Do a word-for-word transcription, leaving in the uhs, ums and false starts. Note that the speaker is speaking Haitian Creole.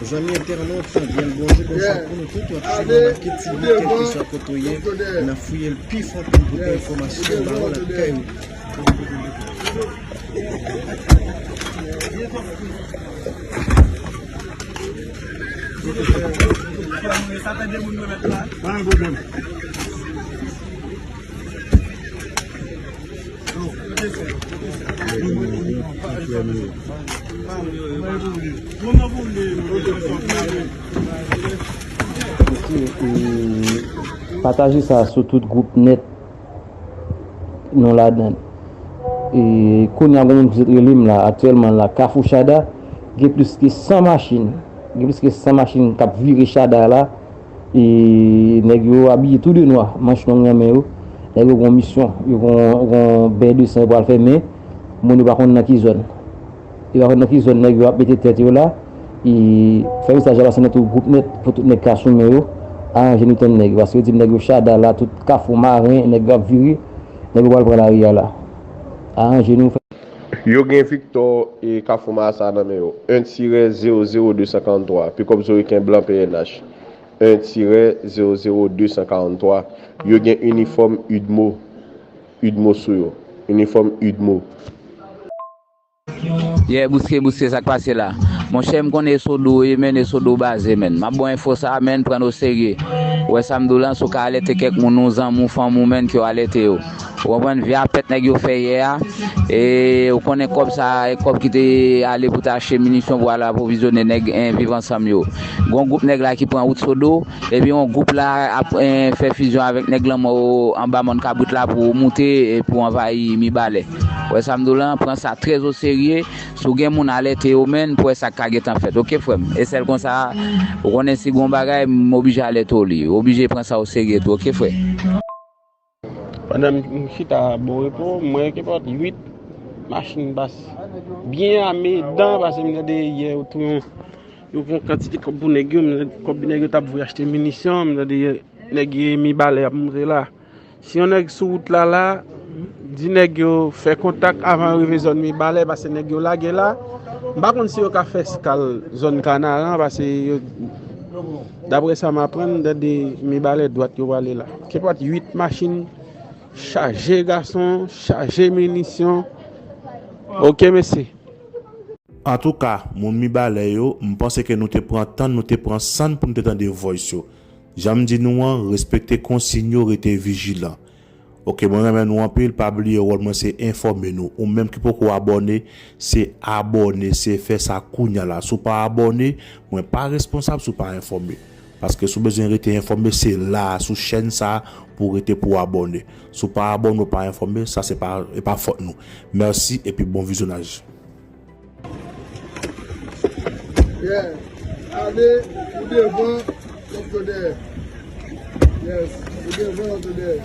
Zanmi entènot, byen bonjou, bonswa pou nou tout. W ap swiv Anbake T V, kèlkeswa kote w ye, n ap fouye l pi fon pou n pote enfòmasyon ba w lakay ou. Pataje sa sou tout gwoup nèt nou ladan l. E kounye a, gen moun ki sot rele m la, aktyèlman la, Kafou Chada, gen plis ke san machin. Gen plis ke san machin k ap vire Chada la. E nèg yo abiye tou de nwa, manch long nan men yo. Nèg yo gen yon misyon, yo gen yon, gen yon bèy de san yo pral fè, men moun yo pa konn nan ki zòn. Yo pa konn nan ki zòn nèg yo ap mete tèt yo la. E fè mesaj la pase nan tout gwoup nèt pou tout nèg ka sou men yo. Aranje nou tann nèg yo, paske yo di m nèg yo Chada la, tout Kafou Maren, nèg yo ap vire, nèg yo pral pran lari a la. Aranje nou, fè. Yo gen Victor e Kafou Masa nan men yo. Un tiret zéro zéro deux cent quarante-trois, pikòp Zoriken blan P N H. Un tiret zéro zéro deux cent quarante-trois. Yo gen inifòm UDMO, UDMO sou yo. Inifòm UDMO. Yeah, bouske, bouske, sa k pase la? Monchè, m konnen e Sodo w ye, men, e Sodo w baze, men. M ap ba w enfo sa a, men, pran n o serye. Ou wè sa m di w la, si w ka alète kèk moun, ou zanmi w, fanmi w, men, ke w alète yo. Ou konprann? Vyapèt nèg yo fè yè a, e ou konnen kòb sa a, e kòb ki te ale pou te achte minisyon pou al apwovizyone nèg, en, Viv Ansanm yo. Gon gwoup nèg la ki pran wout Sodo, epi yon gwoup la ap, en, fè fizyon avèk nèg Lanmò anba Mòn Kabrit la pou moute e pou anvayi Mibalè. Ou wè sa m di w la, pran sa trè o serye. Si w gen moun, alète yo, men, pou wè sa k ka gentan fèt. Oke, frè m? E sèl konsa, ou konnen si gon bagay, m oblije alète w li. Ou oblije pran sa o serye tou, oke, frè? Pandan m, m chita bò repo, m wè gen pòt uit machin bas byen ame dan, paske m tande yè yo tou yon, yo pran kantite kòb pou nèg yo, m tande kòb nèg yo t ap voye achte minisyon, m tande nèg yo Mibalè ap moute la. Si yon nèg sou wout la la, di nèg yo fè kontak avan yo rive zòn Mibalè, paske nèg yo lage la. M pa konn si yo ka fè eskal zòn Kanaran, paske yo, daprè sa m aprann, m tande Mibalè dwat yo prale la. Gen pòt uit machin chaje gason, chaje minisyon. Oke, mesye. Antouka, moun Mibalè yo, m panse ke nou te pran tan, nou te pran san n pou nou te tande voice yo. Jan m di nou an, respekte konsiy yo, rete vijilan. Oke, mwen renmen nou anpil, pa bliye wòl mwen se enfòme nou. Ou menm ki poko abòne, se abòne, se fè sa kounya la. Si w pa abòne, mwen pa responsab si w pa enfòme. Paske si w bezwen rete enfòme, se la a, sou chèn sa a, pou w rete pou w abòne. Si w pa abòne, w pa enfòme, sa se pa, e pa fòt nou. Mèsi epi bon vizyonaj. Yeah. Ale, ou devan, kòb yo dèyè. Yes, ou devan, kòb yo dèyè.